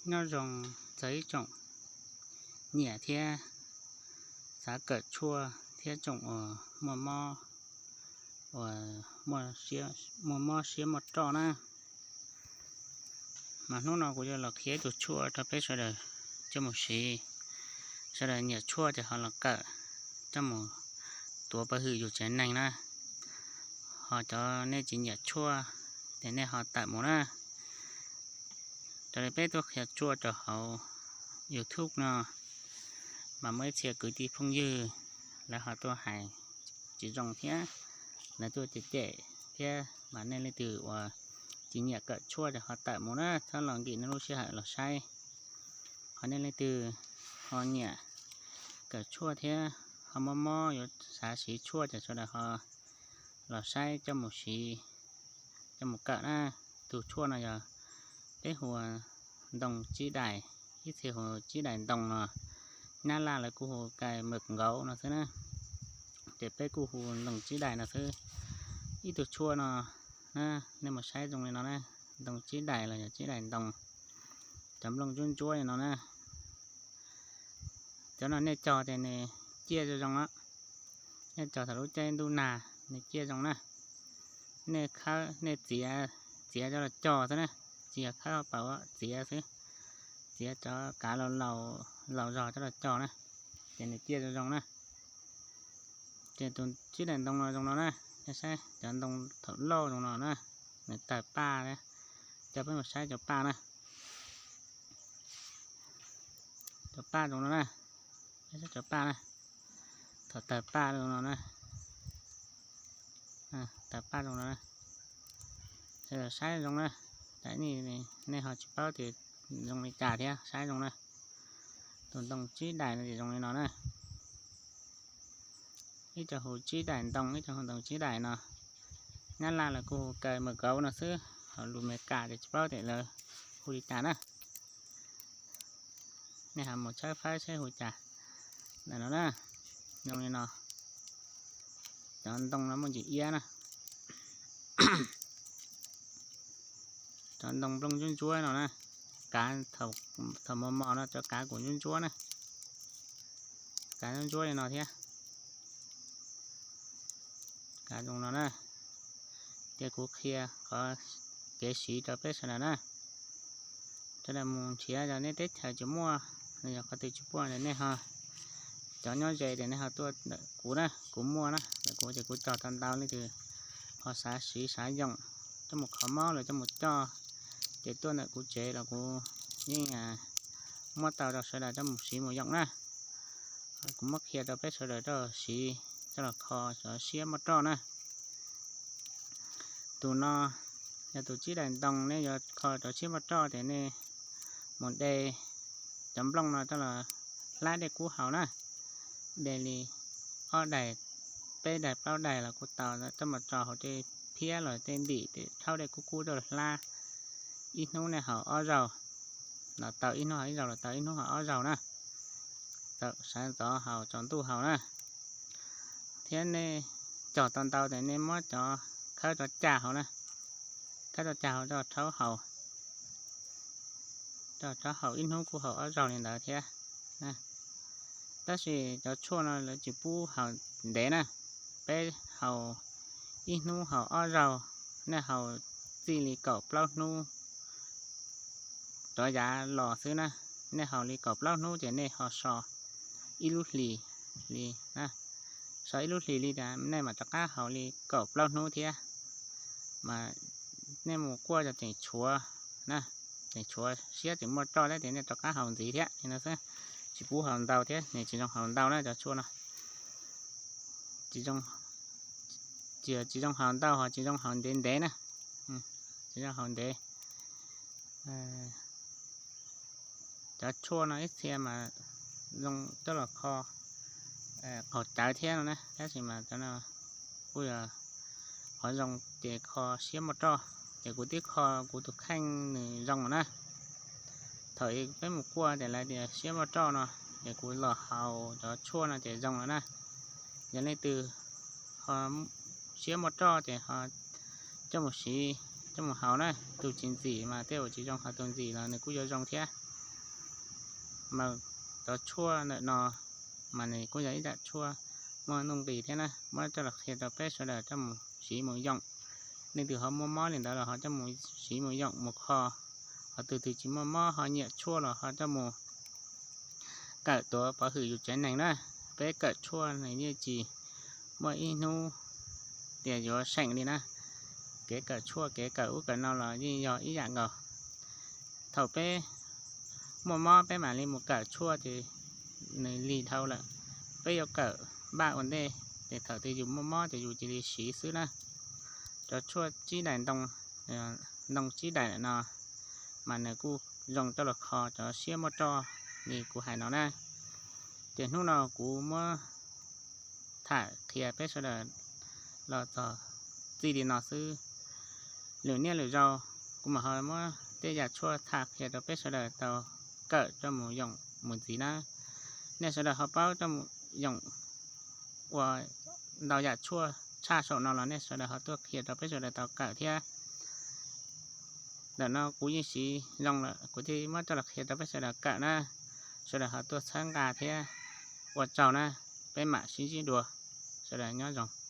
Nyob zoo txog ib tsoom nyiam thiab xav kawm tshuaj thiab tsoom uas muaj mob, uas muaj mob siab muaj roj na. Mas hnub no kuv yuav los qhia ib tug tshuaj rau peb sawv daws coj mus siv. Sawv daws nyiam tshuaj ces ho los kawm coj mus tuav pov hwm yus tsev neeg na. Ho cov nej tsis nyiam tshuaj ces nej ho tawm mus na. Raws li peb tuaj qhia tshuaj rau hauv YouTube no, mas muaj ib txhia kwv tij phooj ywg lawv ho tuaj hais tsis zoo thiab, lawv tuaj cem cem thiab. Mas nej leej twg uas tsis nyiam kawm tshuaj ces ho tawm mus na, txhob los nkim nej lub sij hawm los saib. Ho nej leej twg ho nyiam kawm tshuaj thiab ho mob mob yuav xav siv tshuaj ces sawv daws ho los saib coj mus siv, coj mus kawm na. Tus tshuaj no yog peb hu ua ntoo tsib dais, ib txhia hu tsib dais ntoo no, nyab laj lawv kuj hu cai mws nkaus no xwb na, ces peb kuj hu ntoo tsib dais no xwb. Ib tug tshuaj no na, nej mus saib zoo li no na, ntoo tsib dais los yog tsib dais ntoo, cov nplooj ntsuab ntsuab li no na. Cov no nej cog ces nws ciaj zoo zoo, nej cog thaum lub caij ntuj nag nws ciaj zoo na. Nej khawb, nej txiav, txiav cov los cog xwb na, tsis yog khawb paus, txiav xwb, txiav cov kav laus laus zog cov los cog na, ces nws ciaj zoo zoo na. Ces tus tsib dais ntoo no zoo no na, nej saib cov ntoo thaum loj zoo no na, nws tawg paj, coj peb mus saib cov paj na. Cov paj zoo no na, nej saib cov paj na, thaum tawg paj zoo no na, tawg paj zoo no na, saib zoo na, nej ho tsis paub tias zoo li cas thiab, saib zoo na. Tus ntoo tsib dais no ces zoo li no na. Ib co hu tsib dais ntoo, ib co hu ntoo tsib dais no. Nyab laj lawv kuj hu cai mws nkaus no xwb, ho lus Meskas ces tsis paub tias lawv hu li cas na. Nej ho mus tshawb fawb saib hu cas. Ntawm no na, zoo li no. Cov ntoo no muaj ntsis iab na. Cov ntoo nplooj ntsuab ntsuab no na, kav, thaum mos mos no cov kav kuj ntsuab ntsuab na, kav ntsuab ntsuab li no thiab. Kav zoo no na, ces kuv qhia qhov kev siv rau peb sawv daws na. Sawv daws mus nrhiav yog nej teb chaws tsis muaj, yog qhov twg tsis muaj nej ho, cov nyob ze ces nej ho tuaj ntawm kuv na, kuv muaj na, ntawm kuv ces kuv cog tau ntau, leej twg ho xav siv xav yoom, coj mus kho mob los coj mus coj, ces tuaj ntawm kuv tsev los kuv yeej muab tau rau sawv daws coj mus siv mus yoom na. Kuv muab qhia rau peb sawv daws coj siv coj los kho cov siab muaj roj na. Tus no yog tus tsib dais ntoo, nej yuav kho cov siab muaj roj ces nej mus de cov nplooj no coj los hlab dej kub haus na. De li ob daim, peb daim plaub daim los kuj tau, coj mus tso hauv tej phiab los tej ntim, rhaub dej kub kub coj los hlab. Ib hnub nej haus ob zaug, los tau ib hnub haus ib zaug los tau ib hnub haus ob zaug na. Txawm sawv ntxov haus tsaus ntuj haus na. Thiab nej cog tau ntau ces nej muab cov, khawb cov cag hauv na, khawb cov cag hauv coj rhaub haus, coj rhaub haus ib hnub kuj haus ob zaug li ntawd thiab. Tab sis cov tshuaj no lawv tsis pub haus ntev na, peb haus ib hnub haus ob zaug, nej haus txij li kaum plaub hnub rov yav los xwb na. Nej haus li kaum plaub hnub ces nej ho so ib lub hlis li, so ib lub hlis li, nej mam rov qab haus li kaum plaub hnub thiab. Mas nej mus kuaj cov tseem tshuav na, tseem tshuav siab tseem muaj roj thiab ces nej rov qab haus ntxiv thiab li no xwb. Tsis pub haus ntau thiab, nws tsis zoo haus ntau na cov tshuaj no. Tsis, tsis zoo haus ntau ho tsis zoo haus ntev ntev na. Tsis zoo haus ntev. Cov tshuaj no ib txhia mas zoo coj los kho qaug cawv thiab no na, tab sis mas cov no kuj yog qhov zoo ces kho siab muaj roj, ces kuv twb kho kuv tus kheej nws zoo lawm na. Thaum peb mus kuaj ces lawv tias siab muaj roj no, ces kuv los haus cov tshuaj no ces zoo lawm na. Yog leej twg ho siab muaj roj ces ho coj mus siv, coj mus haus na. Tus tsis ntxim mas tej zaum tsis zoo, ho tus ntxim los nws kuj yuav zoo thiab. Mas cov tshuaj ntawm no mas nws kuj yog ib yam tshuaj muaj nuj nqis thiab na, muab coj los qhia rau peb sawv daws coj mus siv mus yoom. Leej twg ho muaj mob li ntawd los ho coj mus siv mus yoom mus kho. Ho tus twg tsis muaj mob ho nyiam tshuaj los ho coj mus kawm tuav pov hwm yus tsev neeg na. Peb kawm tshuaj nws yeej tsis muaj ib hnub tias yuav seem li na. Kev kawm tshuaj kev kawm ub kawm no los yeej yog ib yam nkaus. Thaum peb muaj mob peb mam li mus kawm tshuaj ces nws lig dhau lawm. Peb yuav kawm npaj ua ntej ces thaum twg yus muaj mob ces yus cia li siv xwb na. Cov tshuaj tsib daim ntoo, ntoo tsib daim no mas nws kuj zoo coj los kho cov siab muaj roj li kuv hais no na. Ces hnub no kuv muab tham qhia peb sawv daws los txog txij li no xwb. Lwm niaj lwm zaus kuv mam ho muab tej yam tshuaj tham qhia rau peb sawv daws tau kawm coj mus yoom mus ntxiv na. Nej sawv daws ho paub coj mus yoom ua ntau yam tshuaj tshaj saum no los nej sawv daws ho tuaj qhia rau peb sawv daws tau kawm thiab. Ntawm no kuv yeej siv zoo lawm kuv thiaj muab coj los qhia rau peb sawv daws kawm na. Sawv daws ho tuaj txhawb nqa thiab. Ua tsaug na, peb mam sib ntsib dua. Sawv daws nyob zoo.